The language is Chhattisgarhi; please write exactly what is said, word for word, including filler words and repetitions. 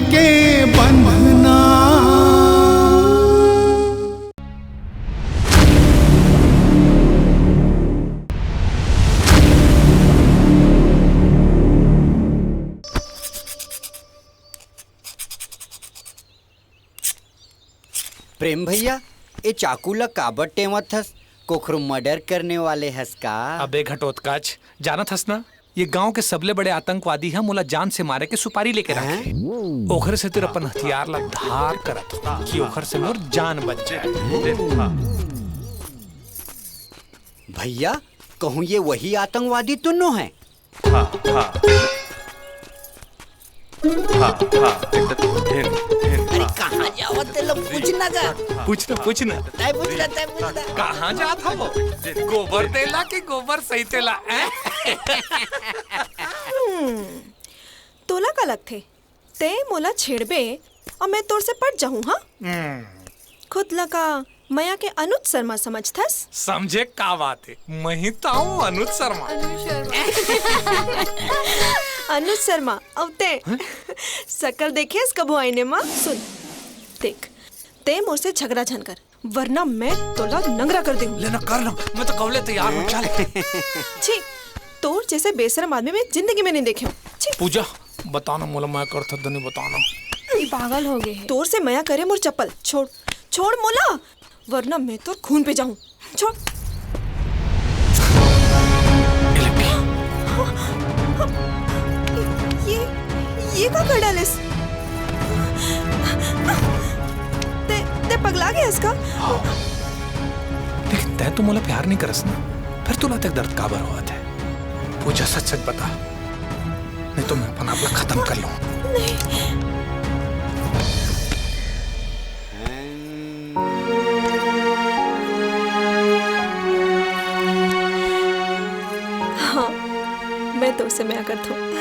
के बंधना। प्रेम भैया, ए चाकू ला काबर टेवत हस? कोखरो मर्डर करने वाले हस का? अबे घटोत्कच, जानत हस ना, ये गांव के सबले बड़े आतंकवादी ह मोला जान से मारे के सुपारी लेके रखे। ओखरे सेती अपन हथियार ला धार करत हंव कि ओखर से मोर जान बच जाए। भैया, कहूँ ये वही आतंकवादी तो नो है? हाँ, हाँ। हाँ, हाँ, एकदम, ढेर, ढेर, अरे हाँ। कहाँ जावत ते लोग? पूछ ना जा। पूछ ना, पूछ ना। तय पूछ ना, तय पूछ ना। कहाँ जात हवो? गोबर देला कि गोबर सही तेला, हैं? हम्म, तोला का लगथे? ते मोला छेड़बे अउ मैं तोर से पट जाहूं, हाँ? हम्म। खुद ला का मया के अनुज शर्मा समझथस? समझे का बात है, मही तो हूँ अनुज शर्मा। अनुज शर्मा। अनुज शर्मा, अउ ते? हैं? सकल देखेस कभू आईने मा? सुन, देख, ते मोर से झगड़ा झन कर, वरना मैं तोला नंगरा कर देहूं। लेना कर ना, मैं तो कवले तैयार हूँ, चल। छी, तोर जैसे बेशरम आदमी मैं जिंदगी में नहीं देखे हूँ। छी। पूजा, बताना मोला, मैं करथो धनी, बताना। ये पागल हो गए है। तोर से मया करे मोर चप्पल, छोड़, छोड़ मोला, वरना मैं तोर खून पे जाऊं। छोड़। ये, ये का कर डालेस? ते, ते पगला गया इसका? हाँ। लेकिन तै तो मोला प्यार नहीं करस ना, फिर तोला तक दर्द काबर होवत है? पूजा, सच सच बता, नहीं तो मैं अपन आप ला खत्म कर लूं। नहीं। हाँ, मैं तोर से मया करथो।